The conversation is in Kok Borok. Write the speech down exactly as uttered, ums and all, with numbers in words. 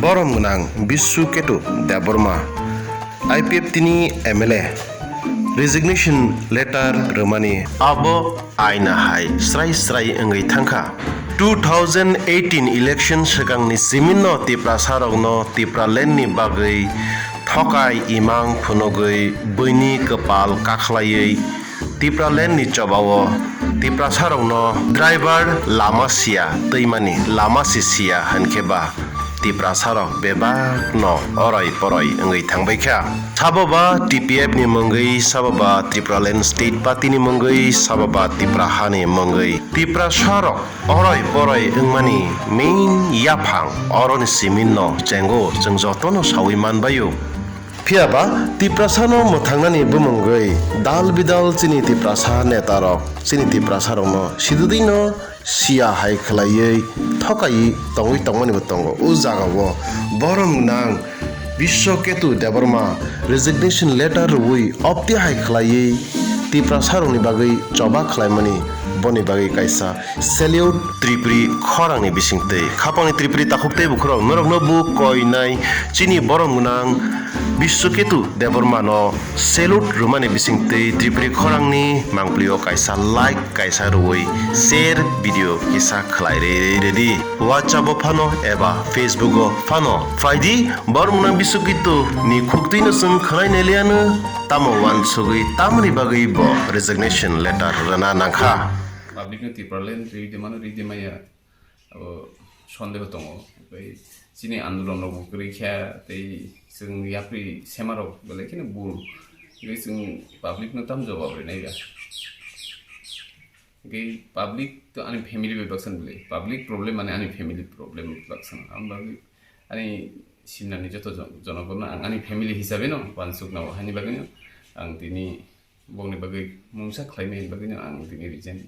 Borom gwnang Biswaketu Debbarma, I P F T ni M L A, resignation letter rwmani. Abo aina hai srai srai wngwi thangkha. Two thousand eighteen election swkangni siminno Tiprasarokno Tipraland ni bagwi thokai imang phunugwi buini kwpal kakhlaiwi Tipraland ni chobao Tiprasarokno driver lama siya twimani lama si siya hinkhe ba Tiprasarok bebakno oroi poroi wngwi thangbaikha. Sabo ba T P F ni mungwi, sabo ba Tipraland State Party ni mungwi, sabo ba Tipra hani mungwi. Tiprasarok oroi poroi wngmani main yaphang oroni siminno chengo chwng jotono sawi manbaio. Phiya ba Tiprasano mwthangnani bumungwi dal bidal chini Tiprasa netarok chini Tiprasarokno sidudino siya hai khwlaiwi thokaiwi tongwi tongmanibo tongo. O jagao borom gwnang Biswaketu Debbarma resignation letter rwui opti hai khwlaiwi Tiprasarokni bagwi choba khwlaimani boni bagwi kaisa salute. Tripuri khorangni bisingtwi khapangni Tripuri takhuk tei bukhurok norokno bo koinai chini borom gwnang Biswaketu Debbarmano salute rwmani bisingtwi Tripuri khorangni mangpilio kaisa like kaisa rwui share video kisa khwlai rwi rwdi. WhatsApp o phano eba Facebook o phano phaidi, borom gwnang Biswaketu ni khuktwino chwng khwlai nailiano tamo uansugwi tamoni bagwi bo resignation letter rwna nangkha. Public no Tipraland rwi de mano rwi de maya abo sondeho tongo. Obai chini andolon rok bo kwrwi kha tei chwng yapri sema rok belai kheno bul. Obai chwng public no tam jawab rwnai ya. Obai public to ani family bai baksan bile. Public problem mane ani family problem baksan. Ang bagwi ani simnani joto jon-, jonogono ang ani family hisabe no uansuk nao. Hani bagwi no ang tini bongni bagwi mungsa khlai mani bagwi no ang tini resign